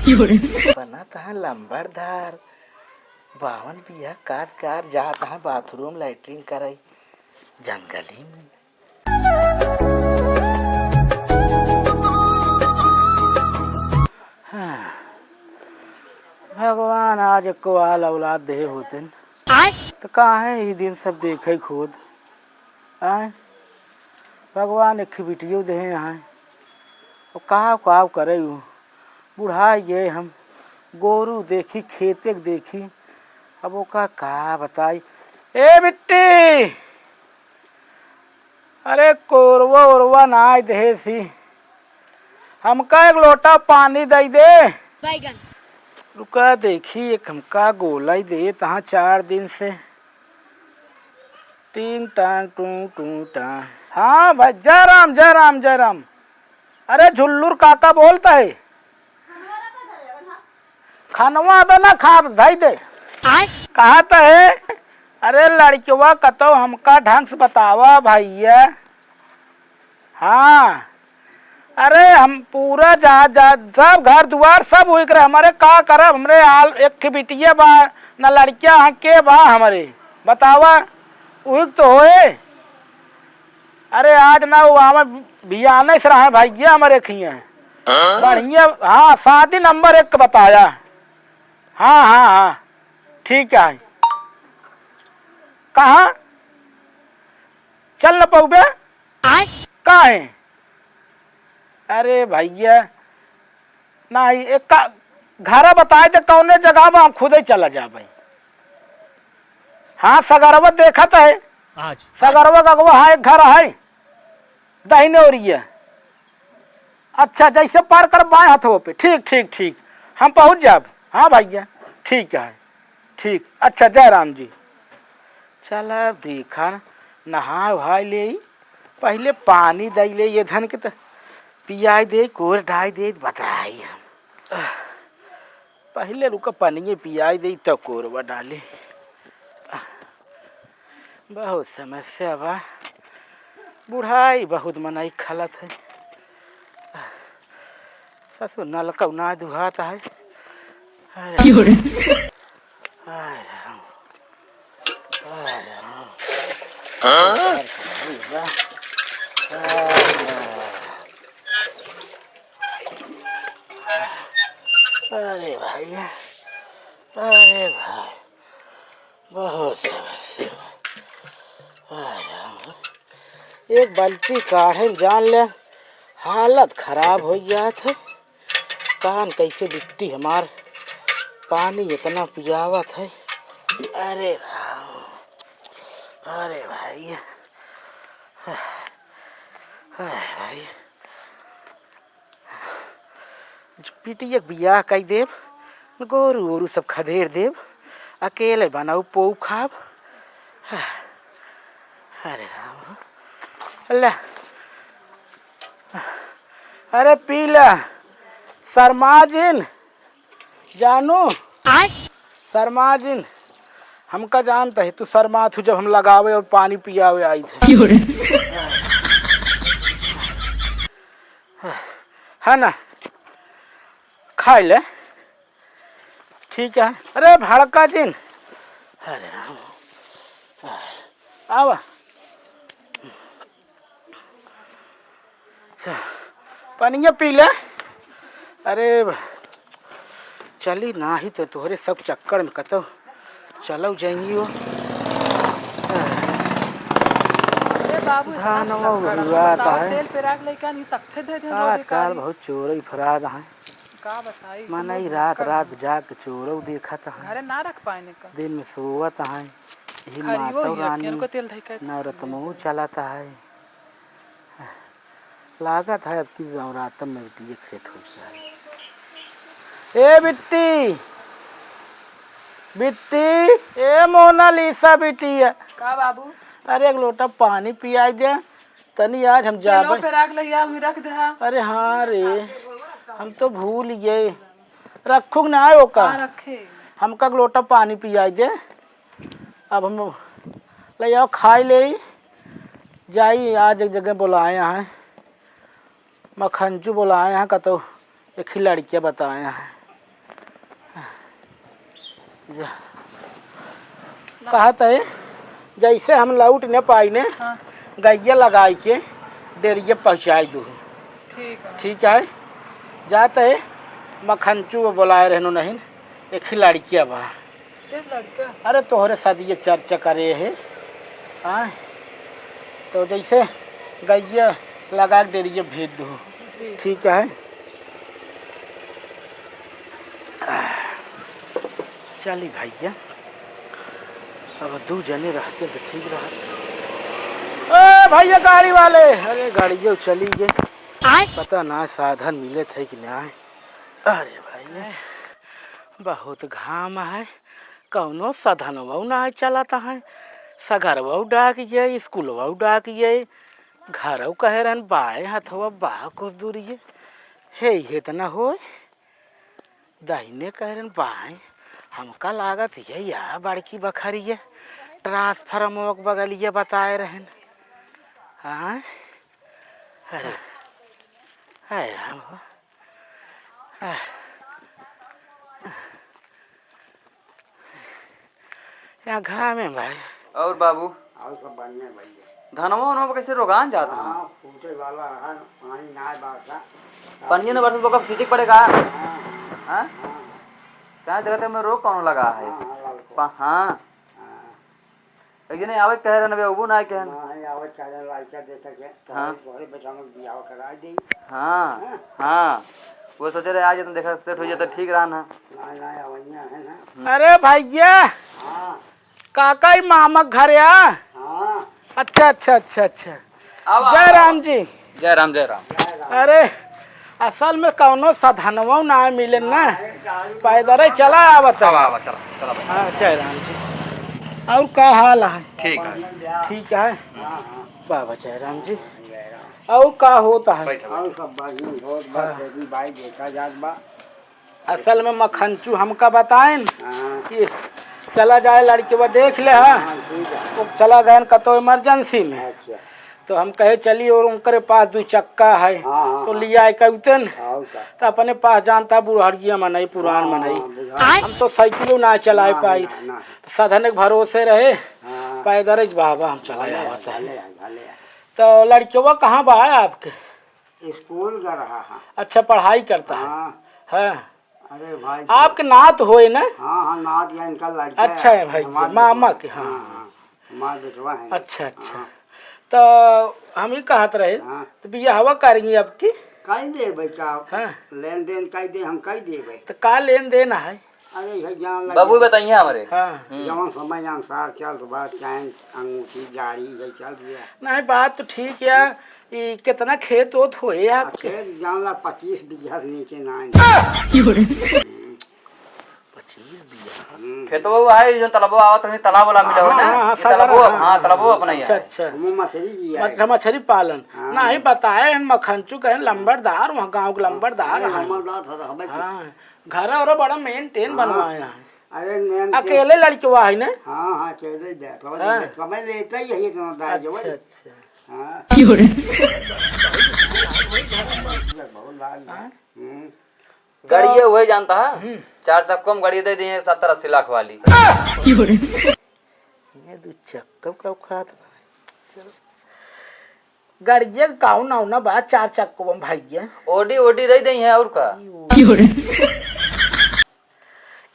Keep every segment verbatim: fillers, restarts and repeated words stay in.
बनत है लंबरदार। बावन बिया काट काट जात है बाथरूम लैट्रिन करे जंगली में। हाँ। भगवान आज एको आल औलाद देहे होतिन, आय? त काहे ई दिन सब देखे खुद? आय? भगवान एक बिटियो देहे हैं, वो काव काव करे उ? बुढ़ाई गए हम, गोरू देखी, खेते के देखी, अब ओका का बताई। ए बिट्टी, अरे कोरवा ओरवा नाय देहे सी, हमका एक लोटा पानी दई दे। बैगन। रुका देखी, एक हमका गोलाई दे तहाँ चार दिन से। टीन टांग टू टू टांग। हाँ भाई, जय राम, जय राम, जय राम। अरे झुल्लुर काका बोलत है। खनवा बे ना खाब, धई दे। आय? कहत है, अरे लड़कवा कतौ हमका ढंग से बतावा भैया। हाँ, अरे हम पूरा जा, जा, सब घर दुआर सब उइक रहे, हमरे का करब, हमरे आल एक ठे बिटिया बा, ना लड़किया है, के बा हमरे, बतावा, उइक तो होए। अरे आज ना वो हमें बियाने से रहे भैया, हमरे खिए। हाँ? बढ़िया, हाँ, शादी नंबर एक बताया। हाँ, हाँ, हाँ, ठीक है। कहाँ? चल न पउबे? आय? काहे? अरे भैया, नाही, एक का, घरा बताए दे कौने जगह बा, हम खुदे चला जाबे। हाँ, सगरवा देखत है। आज। सगरवा का अगवा, हाँ, एक घर है, दहिने ओरिया। अच्छा, जैसे पार कर बाएं हथवा पे। ठीक, ठीक, ठीक, हम पहुँच जाब। हाँ भैया, ठीक है, ठीक। अच्छा, जय राम जी। चल अब देखा, नहाय वहाय लेई, पहिले पानी दई लेई, ये धन के त पियाई देई, कोर डाई देई, बताई हम। पहिले रुका, पनिये पियाई देई, तब कोरवा डाली। बहुत समस्या बा, बुढ़ाई बहुत मनई खलत है। ससुर नलकौ ना दुहात है। अरे। क्यों रे? अरे राम। अरे राम। हाँ? अरे भाई, अरे भाई, बहुत समस्या बा। अरे राम। एक बाल्टी काढ़े में जान ले, हालत खराब होइ जात है। कान कैसे बिट्टी हमार पानी इतना पियावत है। अरे राम, अरे भाई, अरे भाई, बिटिया के बियाह कई देब, गोरू ओरू सब खदेर देब, अकेले बनाऊ पोऊ खाब। अरे राम, ले, अरे पी ले, शर्मा जिन, जानू, आय? शर्मा जिन, हमका जानत है तू शर्मात हू जब हम लगावे और पानी पियावे आई थे। क्यों रे? है ना, खाई ले, ठीक है। अरे भड़का जिन, अरे राम, आवा। पनिया पी ले। अरे ब-, चली नाही तो तोहरे सब चक्कर में कतौ चलौ जाएंगी हो। अरे बाबू, इतना धानवा चक्कर, उड़ात बताओ, है। तेल पेराक लइका नहीं तकथे दे दे, आजकल बहुत चोरई फराद हैं। का बताई, मनई रात रात जाग के चोरौ देखत हैं। घरे ना रख पाएने का। दिन में सोवत हैं। यही खरियो मातौ ही रखे, रानी उनको तेल धई के नवरत्नौ चलत है। लागत है अब की नवरातन में बिटिया के सेट होइ जाए। ए बिट्टी, बिट्टी, ए मोनालिसा बिटिया। का बाबू? अरे एक लोटा पानी पियाई दे, तनी आज हम जाबे। पेराक लइया हुई रख दे। अरे हाँ रे, हम तो भूल गए। रखू के ना आयो का? हाँ, रखे। हमका एक लोटा पानी पियाई दे। अब हम ले आओ, खाई ले। जाई, आज एक जगह बोलाए हैं, मखंजू बोलाए हैं, कतौ एक ही लड़किया बताए हैं। कहत है, जैसे हम लौट न पाई ने, हाँ। गैया लगाई के डेरिया पहुँचाई दू। ठीक है। ठीक है, जात है, मखनचू बोलाए रहनो नहीं, एक ही लड़किया बा। किस लड़का? अरे तोहरे साथ ये चर्चा करे है। हाँ, तो जैसे गैया लगा के डेरिया भेज दू। जी। ठीक है। चली भैया, अब दू जने रहते तो ठीक रहत। ए भैया गाड़ी वाले, अरे गाड़ियों चली गए। आय। पता ना साधन मिले थे कि ना। अरे भैया, बहुत घाम है, कौनो साधनवा ना चलत है। सगरवा डाक गए, स्कूलवा डाक गए, घरौ कहे रहन बाएं हथवा बा कुछ दूरिये, हे इतना होय। दाहिने कह रहन बाएं, हमका लागत ये या बड़की बखरिये ट्रांसफार्मर के बगलिये बताए रहन। हाँ? अरे, अरे राम हो। आह। यहाँ घामे भाई। और बाबू? और सब बढ़िया भैया। धनवा उनवा कैसे रोगान जात है? हाँ, फूटे वाला है, पानी ना बरसा। पानी ना बरसा तो कब सींचे के पड़ेगा? हाँ, हाँ। हाँ? हाँ। कहाँ जगह में रोग कौन लगा है? हाँ, हाँ, लाल को। पा-, हाँ। हाँ। एक जने आवे कह रहे ना, अबू ना कहे। हाँ, आवे कह रहे, लड़का देखा के, हाँ। तोहरे, तोहरे बेटा में बियाह करा दे। हाँ, हाँ। हाँ। वो सोचे रहे, आज तुम देखा, सेट हो जाता, हाँ। ठीक रहा ना। ना, ना, आवैया है ना। अरे भैया। हाँ। काका, ई मामा के घरे आ। हाँ। अच्छा, अच्छा, अच्छा, अच्छा। आवा, जय आवा, राम आवा। जी। जय राम, जय राम। अरे, असल में कौनो साधनवा ना मिले ना। पैदल ही चला आवत है। आवा, आवा, चला, चला भाई। हाँ, जय राम जी। और का हाल है? ठीक है। ठीक है। बाबा जय राम जी। और का होता है? बैठा, बैठा। और सब बढ़िया, बहुत बात हाँ। है कि भाई देखा जात बा। असल में मखनचू हमका बताएन हाँ। कि चला जाए लड़कवा देख ले, हाँ। हाँ, ठीक है। वो चला गए कतो इमरजेंसी में। अच्छा। तो हम कहे चली और उनकरे पास दू चक्का है, हाँ, हाँ, तो हाँ। लिया के उतन। हाँ, और का? तो अपने पास जानता बुढ़ारिया मनई, पुरान हाँ, मनई। हाँ, बुढ़ा। हम तो साइकिलो ना चलाए ना, पाई। ना, ना। तो साधन के भरोसे रहे, हाँ। पैदल ही बाबा हम चला भले, आवत है। भले, भले। तो लड़कवा कहाँ बा आपके? स्कूल गा रहा है। अच्छा, पढ़ाई करता है। हाँ। हाँ। अरे भाई। आपके नात होए ना? हाँ, हाँ, नात या इनका लड़का अच्छा है। है भाई, हमार मामा बेटवा। के, हाँ। हाँ, हाँ, हमार बेटवा है। अच्छा, अच्छा। हाँ। तो हम ही कहत रहे, हाँ। तो बियाहवा करेंगे आपकी? कई देबे का? हाँ। लेन देन कई दे, हम कई देबे। तो का लेन देन है? अरे, यह जान लगे। बाबू बताइए हमरे। हाँ। हम्म। जवन समय अनुसार चल बा, चैन, अंगूठी, गाड़ी, यही चल दिया। नहीं, बात तो ठीक है। ई कितना खेत ओत होए आ, आपके? खेत जान ला पच्चीस बीघा से नीचे ना है। क्यों रे? हम्म। पच्चीस बीघा? हम्म। खेतवा वो है, जो तलबवा आवत रही, तालाब वाला मिला हो ना? हाँ, हाँ, ये सगरा, तालाबो, हाँ, हाँ, हाँ, तालाबो अपना ही अच्छा, है। अच्छा। वो मछली की है। मछ-, मछली पालन। हाँ। नहीं, बताए हैं, मखनचू कहें, लंबरदार, वहाँ गाँव के लंबरदार अरे, हैं। लंबरदार था, हमें हाँ। घर और बड़ा maintain हाँ। बनवाया है। अरे, नेम के अकेले लड़कवा है ना? हाँ, हाँ, अकेले ही बैठा है। हाँ। समय लेता ही है इतना दाई अच्छा, जवाई। अच्छा। हाँ। क्यों रे? बहुत लाग है। हाँ। हम्म। गाड़िया उहे जानता है? हम्म। चार चक्को में गाड़ी दे दिए सत्तर अस्सी लाख वाली। क्यों रे? ये दू चक्को का औकात बा। चलो। गाड़िया का काऊ नाऊ ना बा, चार चक्को में भाई गया। ओडी ओडी दे दे हैं और का? क्यों रे?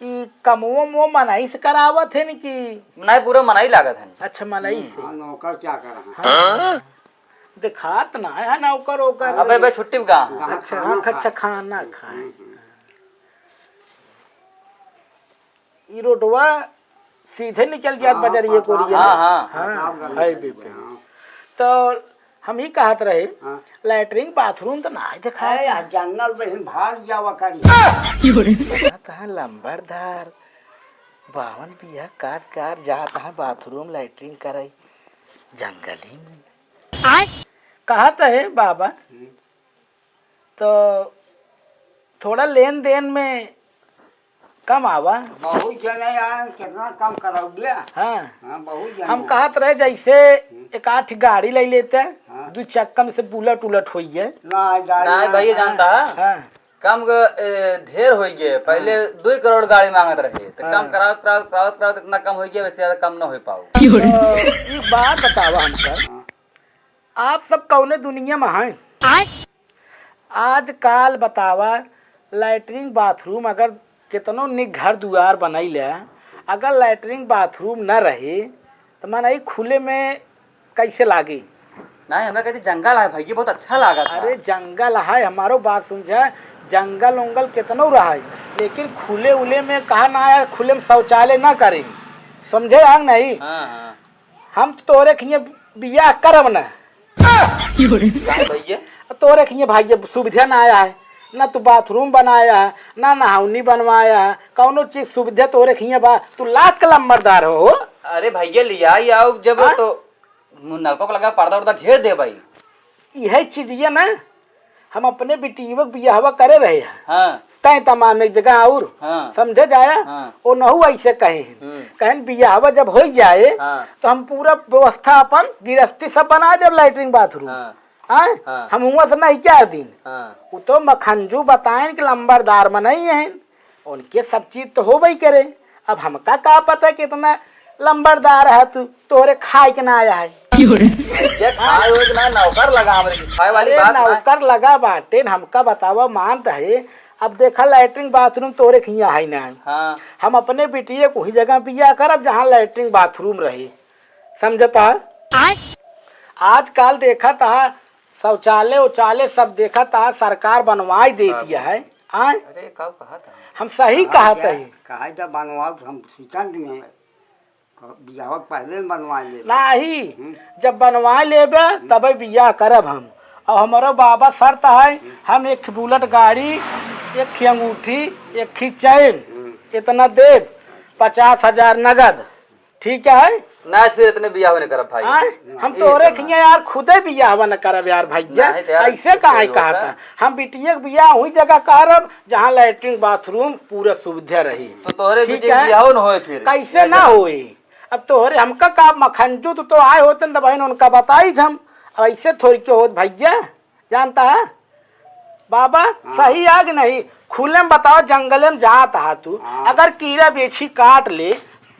ई कमवो मो मनई से करावत है न कि? नहीं, पूरा मनई लागत है। अच्छा, मनई हम्म। से। हाँ, नौकर क्या कर रहा है? हाँ। दिखात ना है नौकर ओकर। अबे बे छुट्टी का? अच्छा, खाना हाँ, खा। अच्छा, खाना खाए। हम्म, हम्म। ई रोडवा सीधे निकल गया हाँ, बजरिए प्रताप कोरिया। हाँ, हाँ। हाँ, प्रतापगढ़ है निकल बेटे। गया, हाँ। तो हम ही कहत रहे, हाँ। लैट्रिन बाथरूम तो ना है देखा। अरे, आ जंगल में ही भाग जावा करी। कहाँ, कहाँ लंबरदार, बावन बिया कार, कार जात है बाथरूम, लैट्रिन करे, जंगल ही में। आय? कहत है बाबा, हम्म। तो थोड़ा लेन देन में कम आवा। बहुत जने यार, कितना कम कराओ दिया? हाँ। हाँ, बहुत जने हम आए। कहत रहे, जैसे हम्म। एक आठ गाड़ी ले लेते, हाँ। दू चक्का में से बुलेट उलट होई है। ना, गाड़ी ना, ना। भाई, ये जानता है? हाँ। कम ग-, ए, ढेर होइ गए। पहिले हाँ। दुई करोड़ गाड़ी माँगत रहे, तो कम हाँ। करावत, करावत, करावत, करावत इतना कम होइ गए, वैसे ज्यादा कम न होइ पाओ। तो एक बात बतावा हमका, आप सब कौने दुनिया में हैं? आजकाल बतावा, लैट्रिन बाथरूम अगर केतनो निक घर दुआर बनैले, अगर लैट्रिन बाथरूम न रहे, तो मनई खुले में कैसे लागी? नहीं, हमरा कहती जंगल है भैया, बहुत अच्छा लागत है। अरे जंगल है, हमारो बात समझा, जंगल उंगल केतनो रहे, लेकिन खुले उले में कहा ना आया, खुले में शौचालय ना करे, समझे हम नहीं? हाँ, हाँ। हम तो तोरे खिए बियाह करब ना। काहे भैया? तोरे खिए भाई, जब सुविधा ना आया है, ना तू बाथरूम बनाया है, ना नहावनी बनवाया है, कौनो चीज सुविधा तोरे खिए बा, तू लाख के लंबरदार हो। अरे भैया, लिया ही आओ जब हाँ? तो नलको को लगा, पर्दा उर्दा घेर दे भाई। यही चीज ये ना, हम अपने बिटिया के बियाहवा करे रहे हैं। हाँ। तय तमाम एक जगह और हाँ। समझे जाया, हाँ। ओ नहु ऐसे कहे हैं। हम्म। कहन बियाहवा जब हो जाए, हाँ। तो हम पूरा व्यवस्था अपन गिरस्ती सब बना देब, लैट्रिन बाथरूम। हाँ। आए? हाँ। हम हुआ से नहीं चार दिन। हाँ। वो तो मखंजू बताएन कि लंबरदार मनई हैं, उनके सब चीज तो होबे करे। अब हमका का पता कितना लंबरदार है तू, तोहरे खाए के ना आया है। भैया, खाए होए के ना, नौकर लगा हमरे के, खाए वाली अरे, बात ना। नौकर लगा बाटे, हमका बतावा, मान रहे। अब देखा, लैट्रिन बाथरूम तोहरे खिया है ना। हाँ। हम अपने बिटिया को ही जगह बियाह करब, जहाँ लैट्रिन बाथरूम रहे, समझता? आय? आजकल देखा था, शौचालय उचालय सब देखा था, सरकार बनवाई देती बाबू। है। आय? अरे, का कहत है? हम सही कहा कहत है। कहा जब बनवाओ तो हम सीतन दिए। बियाह के पहले में बनवा लेबे। नाही, हम्म। जब बनवा लेबे, हम्म। तबे बियाह करब हम। और हमारो बाबा शर्त है, हम्म। हम एक बुलेट गाड़ी, एक खी अंगूठी, एक खी चैन, हम्म। इतना देब, पचास हजार नगद, ठीक है? ना, फिर इतने बियाह नहीं करब भाई। आय? हम ई तोरे सब ना। खिया यार खुदे बियाह न करब यार भैया, नहीं तो यार, ऐसे कुछ काहे नहीं कहता? होता। हम बिटिया के बियाह हुई जगह करब, जहाँ लैट्रिन बाथरूम पूरा सुविधा रही। तो तोहरे ठीक बिटिया के है? बियाहो न होए फिर। कैसे ना होए? अब तोहरे हमका का मखंजू तो, तो आए होते न त बहन उनका बताई हम। अब ऐसे थोड़ी के होत भैया, जानता है बाबा, हाँ। सही आग नहीं, खुले में बताओ, जंगले में जात हा तू, हाँ। अगर कीड़ा बेछी काट ले,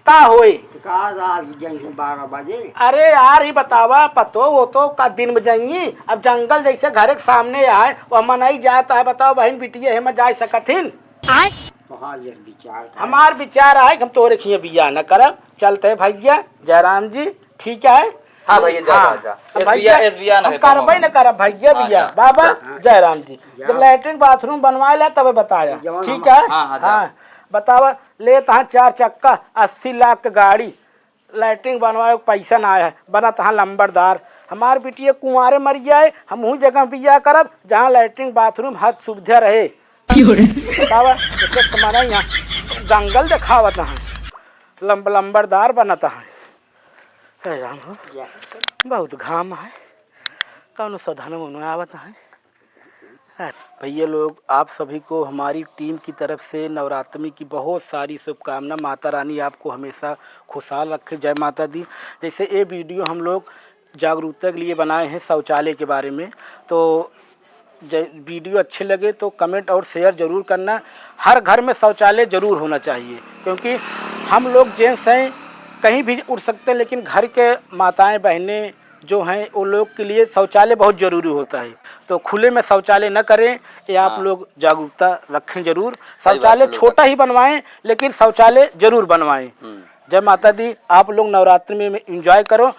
का होए? तो का आज जाइए बारह बजे? अरे यार, ही बतावा, पतो वो तो का दिन में जाइए? अब जंगल जैसे घरे के सामने आए, वो मनई जात है, बताओ बहन बिटिया, हेमा जाए सकथिन? आय? तोहार ये विचार का है। हमार विचार आए कि हम तोरे खिए बियाह न करब, चलते भैया, जयराम जी, ठीक है? हाँ भैया, जा, हाँ। जा, जा। अब एस बिया, भैया, एस बिया ना हम है, करबे पापा। न करब भैया, हाँ, बियाह। जा, बाबा, जा। जयराम जी, जा। जब लैट्रिन बाथरूम बनवाए ला, तबे बताया, जवन ठीक हम है? हाँ, हाँ, जा। हाँ, बतावा, लेत हाँ चार चक्का, अस्सी लाख के गाड़ी, लैट्रिन बनवाए के पैसा ना आया है, बनत हाँ लंबरदार। हमार बिटिया कुंवारे मर जाए, हम वही जगह बियाह करब, जहाँ लैट्रिन बाथरूम हर सुविधा रहे। क्यों रे? बतावा, इसे तुम्हारा यहाँ जंगल देखावत है, लंब-, लंबरदार बनत है। हे राम हो, बहुत घाम है, कौनो साधन में आवत है। हाँ, भैया लोग, आप सभी को हमारी टीम की तरफ से नवरात्रि की बहुत सारी शुभकामना। माता रानी आपको हमेशा खुशहाल रखे। जय माता दी। जैसे ये वीडियो हम लोग जागरूकता के लिए बनाए हैं शौचालय के बारे में, तो ज-, वीडियो अच्छे लगे तो कमेंट और शेयर ज़रूर करना। हर घर में शौचालय ज़रूर होना चाहिए, क्योंकि हम लोग जेंट्स हैं, कहीं भी उठ सकते हैं, लेकिन घर के माताएं, बहनें, जो हैं, वो लोग के लिए शौचालय बहुत ज़रूरी होता है। तो खुले में शौचालय न करें, ये आप हाँ। लोग जागरूकता रखें ज़रूर। सही बात शौचालय है, लोग छोटा ही बनवाएं, लेकिन शौचालय ज़रूर बनवाएं। हम्म। जय माता दी। आप लोग नवरात्रि में, में एंजॉय करो,